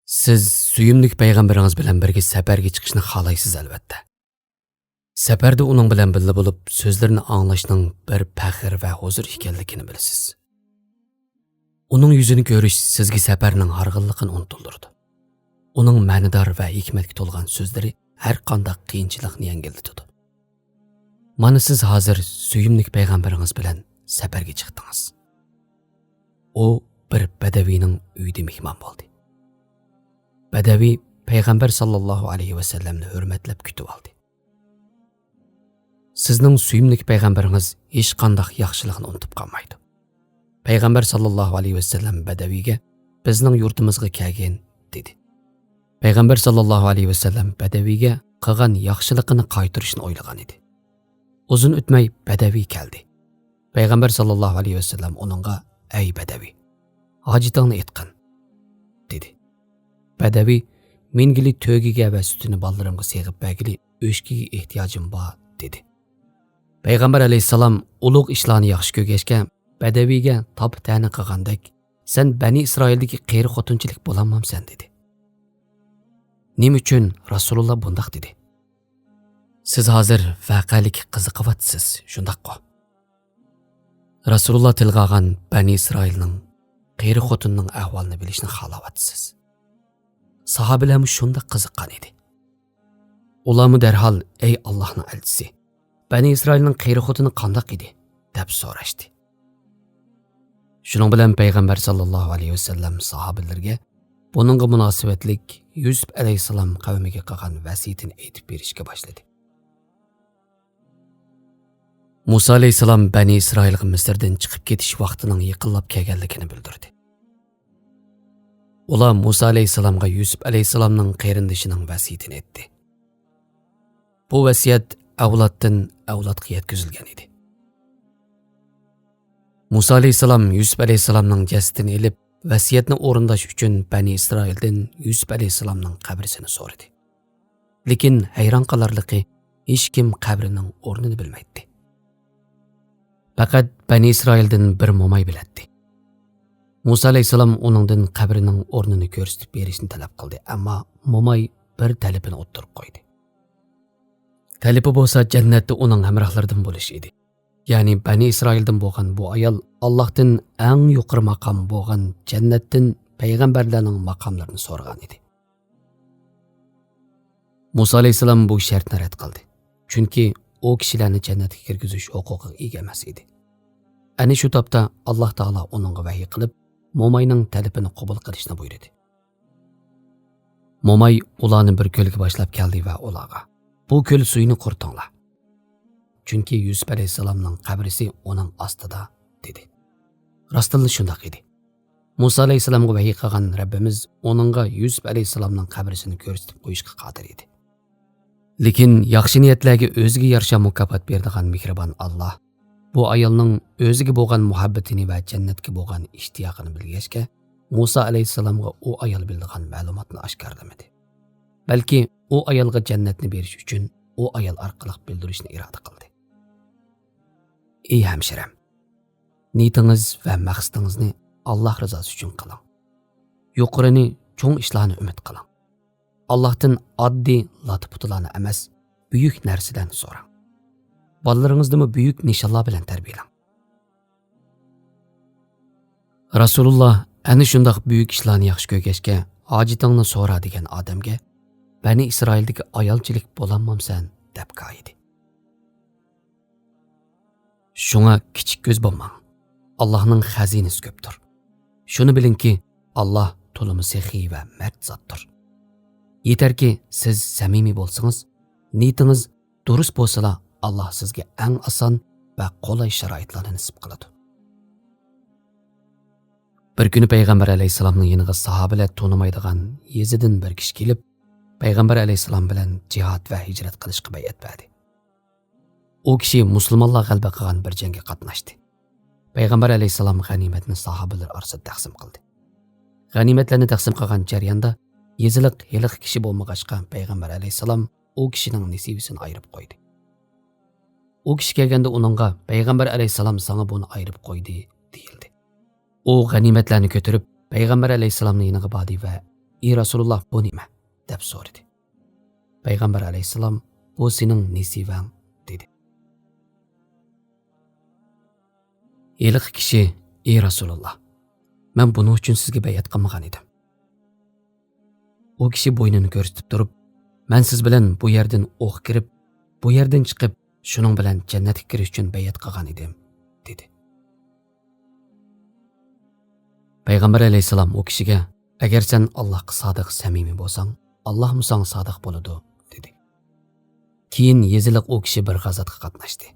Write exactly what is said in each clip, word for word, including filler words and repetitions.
سىز سۆيۈملۈك پەيغەمبىرىڭىز بىلەن بىرگە سەپەرگە چىقىشنى خالايسىز، ئەلۋەتتە. سەپەردە ئۇنىڭ بىلەن بىللە بولۇپ، سۆزلىرىنى ئاڭلاشنىڭ بىر پەخىر ۋە ھۇزۇر ئىكەنلىكىنى بىلىسىز. ئۇنىڭ يۈزىنى كۆرۈش سىزگە سەپەرنىڭ ھارغىنلىقىنى ئۇنتۇلدۇرىدۇ. ئۇنىڭ مەنىدار ۋە ھېكمەتكە تولغان سۆزلىرى ھەر قانداق قىيىنچىلىقنى يەڭگىللىتىدۇ. مانا سىز ھازىر سۆيۈملۈك پەيغەمبىرىڭىز بىلەن سەپەرگە چىقتىڭىز. ئۇ بىر بەدەۋىينىڭ ئۆيىدە مېھمان بولدى. بەدەۋىي پەيغەمبەر ساللاللاھۇ ئەلەيھى ۋەسەللەمنى ھۆرمەتلەپ كۈتۈۋالدى. سىزنىڭ سۆيۈملۈك پەيغەمبىرىڭىز ھېچقانداق ياخشىلىقنى ئۇنتۇپ قالمايدۇ. پەيغەمبەر ساللاللاھۇ ئەلەيھى ۋەسەللەم بەدەۋىيگە، «بىزنىڭ يۇرتىمىزغا كەلگىن» دېدى. پەيغەمبەر ساللاللاھۇ ئەلەيھى ۋەسەللەم بەدەۋىيگە قىلغان ياخشىلىقىنى قايتۇرۇشنى ئويلىغان ئىدى. ئۇزۇن ئۆتمەي بەدەۋىي كەلدى. پەيغەمبەر ساللاللاھۇ ئەلەيھى ۋەسەللەم ئۇنىڭغا، «ئەي بەدەۋىي، ھاجىتىڭنى ئېيتقىن» دېدى. بەدەۋىي، «مىنگىلى تۆگىگە ۋە سۈتىنى بالىلىرىمغا سېغىپ بەرگىلى، ئۆچكىگە ئېھتىياجىم بار» دېدى. پەيغەمبەر ئەلەيھىسسالام ئۇلۇغ ئىشلارنى ياخشى كۆرگەچكە، بەدەۋىيگە تاپا تەنە قىلغاندەك، «سەن بەنى ئىسرائىلدىكى قېرى خوتۇنچىلىك بولالمامسەن؟» دېدى. نېمە ئۈچۈن رەسۇلۇللا بۇنداق دېدى؟ سىز ھازىر ۋەقەلىككە قىزىقىۋاتىسىز، شۇنداققۇ؟ رەسۇلۇللا تىلغا ئالغان بەنى ئىسرائىلنىڭ قېرى خوتۇنىنىڭ ئەھۋالىنى بىلىشنى خالاۋاتىسىز. ساھابىلەرمۇ شۇنداق قىزىققان ئىدى. ئۇلارمۇ دەرھال، «ئەي ئاللاھنىڭ ئەلچىسى، بەنى ئىسرائىلنىڭ قېرى خوتۇنى قانداق ئىدى؟» دەپ سوراشتى. شۇنىڭ بىلەن پەيغەمبەر ساللاللاھۇ ئەلەيھى ۋەسەللەم ساھابىلىرىگە بۇنىڭغا مۇناسىۋەتلىك يۈسۈپ ئەلەيھىسسالام قەۋمىگە قىلغان ۋەسىيىتىنى ئېيتىپ بېرىشكە باشلىدى. مۇسا ئەلەيھىسسالام بەنى ئىسرائىلغا مىسىردىن چىقىپ كېتىش ۋاقتىنىڭ يېقىنلاپ كەلگەنلىكىنى بىلدۈردى. ئۇلار مۇسا ئەلەيھىسسالامغا يۈسۈپ ئەلەيھىسسالامنىڭ قېرىندىشىنىڭ ۋەسىيىتىنى ئېيتتى. بۇ ۋەسىيەت ئەۋلادتىن ئەۋلادقا يەتكۈزۈلگەن ئىدى. مۇسا ئەلەيھىسسالام يۈسۈپ ئەلەيھىسسالامنىڭ جەسىتىنى ئېلىپ، ۋەسىيەتنى ئورۇنداش ئۈچۈن بەنى ئىسرائىلدىن يۈسۈپ ئەلەيھىسسالامنىڭ قەبرىسىنى سورىدى. لېكىن ھەيران قالارلىقى، ھېچكىم قەبرىنىڭ ئورنىنى بىلمەيتتى. پەقەت بەنى ئىسرائىلدىن بىر موماي بىلەتتى. مۇسا ئەلەيھىسسالام ئۇنىڭدىن قەبرىنىڭ ئورنىنى كۆرسىتىپ بېرىشنى تەلەپ قىلدى، ئەمما موماي بىر تەلىپىنى ئوتتۇرىغا قويدى. تەلىپى بولسا جەننەتتە ئۇنىڭ ھەمراھلىرىدىن بولۇش ئىدى. يەنى بەنى ئىسرائىلدىن بولغان بۇ ئايال ئاللاھتىن ئەڭ يۇقىرى ماقام بولغان جەننەتتىن پەيغەمبەرلەرنىڭ ماقاملىرىنى سورىغان ئىدى. مۇسا ئەلەيھىسسالام بۇ شەرتنى رەت قىلدى. چۈنكى ئۇ كىشىلەرنى جەننەتكە كىرگۈزۈش ھوقۇقىغا ئىگە ئەمەس ئىدى. ئەنە شۇ تاپتا ئاللاھ تائالا ئۇنىڭغا ۋەھىي قىلىپ، موماينىڭ تەلىپىنى قوبۇل قىلىشنى بۇيرۇدى. موماي ئۇلارنى بىر كۆلگە باشلاپ كەلدى ۋە ئۇلارغا، «بۇ كۆل سۈيىنى قۇرۇتۇڭلار. چۈنكى يۈسۈپ ئەلەيھىسسالامنىڭ قەبرىسى ئۇنىڭ ئاستىدا» دېدى. راستتىنلا شۇنداق ئىدى. مۇسا ئەلەيھىسسالامغا ۋەھىي قىلغان رەببىمىز ئۇنىڭغا يۈسۈپ ئەلەيھىسسالامنىڭ قەبرىسىنى كۆرسىتىپ قويۇشقا قادىر ئىدى. لېكىن ياخشى نىيەتلەرگە ئۆزىگە يارىشا مۇكاپات بېرىدىغان مېھرىبان ئاللاھ بۇ ئايالنىڭ ئۆزىگە بولغان مۇھەببىتىنى ۋە جەننەتكە بولغان ئىشتىياقىنى بىلگەچكە، مۇسا ئەلەيھىسسالامغا ئۇ ئايال بىلىدىغان مەلۇماتنى ئاشكارىلىمىدى. بەلكى ئۇ ئايالغا جەننەتنى بېرىش ئۈچۈن ئۇ ئايال ئارقىلىق بىلدۈرۈشنى ئىرادە قىلدى. ئى ھەمشىرەم، نىيىتىڭىز ۋە مەقسىتىڭىزنى ئاللاھ رىزاسى ئۈچۈن قىلىڭ. يۇقىرىنى، چوڭ ئىشلارنى ئۈمىد قىلىڭ. ئاللاھتىن ئاددىي لاتا-پۇتىلارنى ئەمەس، بۈيۈك نەرسىلەرنى سوراڭ. بالىلىرىڭىزنىمۇ بۈيۈك نىشانلار بىلەن تەربىيەلەڭ. رەسۇلۇللا ئەنە شۇنداق بۈيۈك ئىشلارنى ياخشى كۆرگەچكە، «ھاجىتىڭنى سورا» دېگەن ئادەمگە، «بەنى ئىسرائىلدىكى ئايالچىلىك بولالمامسەن؟» دەپ كايىدى. شۇڭا كىچىك كۆز بولماڭ. ئاللاھنىڭ خەزىنىسى كۆپتۇر. شۇنى بىلىڭكى، ئاللاھ تولىمۇ سېخىي ۋە مەرد زاتتۇر. يېتەركى، سىز سەمىمىي بولسىڭىز، نىيىتىڭىز دۇرۇس بولسىلا، ئاللاھ سىزگە ئەڭ ئاسان ۋە قولاي شارائىتلارنى نېسىپ قىلىدۇ. بىر كۈنى پەيغەمبەر ئەلەيھىسسالامنىڭ يېنىغا ساھابىلەر تونۇمايدىغان يېزىدىن بىر كىشى كېلىپ، پەيغەمبەر ئەلەيھىسسالام بىلەن جىھاد ۋە ھىجرەت قىلىشقا بەيئەت بەردى. ئۇ كىشى مۇسۇلمانلار غەلىبە قىلغان بىر جەڭگە قاتناشتى. پەيغەمبەر ئەلەيھىسسالام غەنىيمەتنى ساھابىلەر ئارىسىدا تەقسىم قىلدى. غەنىيمەتلەرنى تەقسىم قىلغان جەرياندا يېزىلىق ھېلىقى كىشى بولمىغاچقا، پەيغەمبەر ئەلەيھىسسالام ئۇ كىشىنىڭ نېسىۋىسىنى ئايرىپ قويدى. ئۇ كىشى كەلگەندە ئۇنىڭغا، «پەيغەمبەر ئەلەيھىسسالام ساڭا بۇنى ئايرىپ قويدى» دېيىلدى. ئۇ غەنىيمەتلەرنى كۆتۈرۈپ، پەيغەمبەر ئەلەيھىسسالامنىڭ يېنىغا باردى ۋە «ئى رەسۇلۇللا، بۇ نېمە؟» دەپ سورىدى. پەيغەمبەر ئەلەيھىسسالام: «بۇ سېنىڭ نېسىۋەڭ» دېدى. ھېلىقى كىشى: «ئى رەسۇلۇللا، مەن بۇنىڭ ئۈچۈن سىزگە بەيئەت قىلمىغان ئىدىم.» ئۇ كىشى بوينىنى كۆرسىتىپ تۇرۇپ: «مەن سىز بىلەن بۇ يەردىن ئوق كىرىپ، بۇ يەردىن چىقىپ، شۇنىڭ بىلەن جەننەتكە كىرىش ئۈچۈن بەيئەت قىلغان ئىدىم» دېدى. پەيغەمبەر ئەلەيھىسسالام ئۇ كىشىگە: «ئەگەر سەن ئاللاھقا سادىق، سەمىمىي بولساڭ، ئاللاھمۇ ساڭا سادىق بولىدۇ» دېدى. كېيىن يېزىلىق ئۇ كىشى بىر غازاتقا قاتناشتى.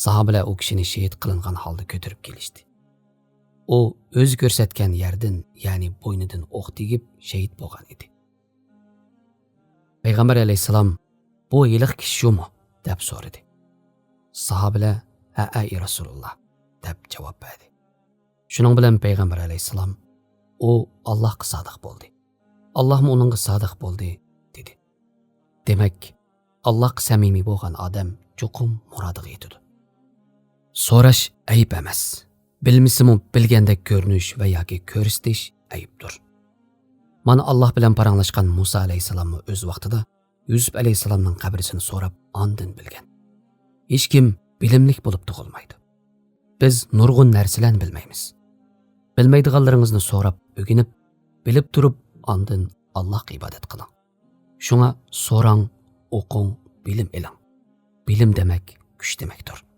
ساھابىلەر ئۇ كىشىنى شېھىت قىلىنغان ھالدا كۆتۈرۈپ كېلىشتى. ئۇ ئۆزى كۆرسەتكەن يەردىن، يەنى بوينىدىن ئوق تېگىپ شېھىت بولغان ئىدى. پەيغەمبەر ئەلەيھىسسالام: «بۇ ھېلىقى كىشى شۇمۇ؟» دەپ سورىدى. ساھابىلەر: «ھەئە، ئى رەسۇلۇللا» دەپ جاۋاب بەردى. شۇنىڭ بىلەن پەيغەمبەر ئەلەيھىسسالام: «ئۇ ئاللاھقا سادىق بولدى. ئاللاھمۇ ئۇنىڭغا سادىق بولدى» دېدى. دېمەك، ئاللاھقا سەمىمىي بولغان ئادەم چوقۇم مۇرادىغا يېتىدۇ. سوراش ئەيىب ئەمەس. بىلمىسىمۇ بىلگەندەك كۆرۈنۈش ۋە ياكى كۆرسىتىش ئەيىبتۇر. مانا، ئاللاھ بىلەن پاراڭلاشقان مۇسا ئەلەيھىسسالاممۇ ئۆز ۋاقتىدا يۈسۈپ ئەلەيھىسسالامنىڭ قەبرىسىنى سوراپ، ئاندىن بىلگەن. ھېچكىم بىلىملىك بولۇپ تۇغۇلمايدۇ. بىز نۇرغۇن نەرسىلەرنى بىلمەيمىز. بىلمەيدىغانلىرىڭىزنى سوراپ ئۆگىنىپ، بىلىپ تۇرۇپ، ئاندىن ئاللاھقا ئىبادەت قىلىڭ. شۇڭا سوراڭ، ئوقۇڭ، بىلىم ئېلىڭ. بىلىم دېمەك، كۈچ دېمەكتۇر.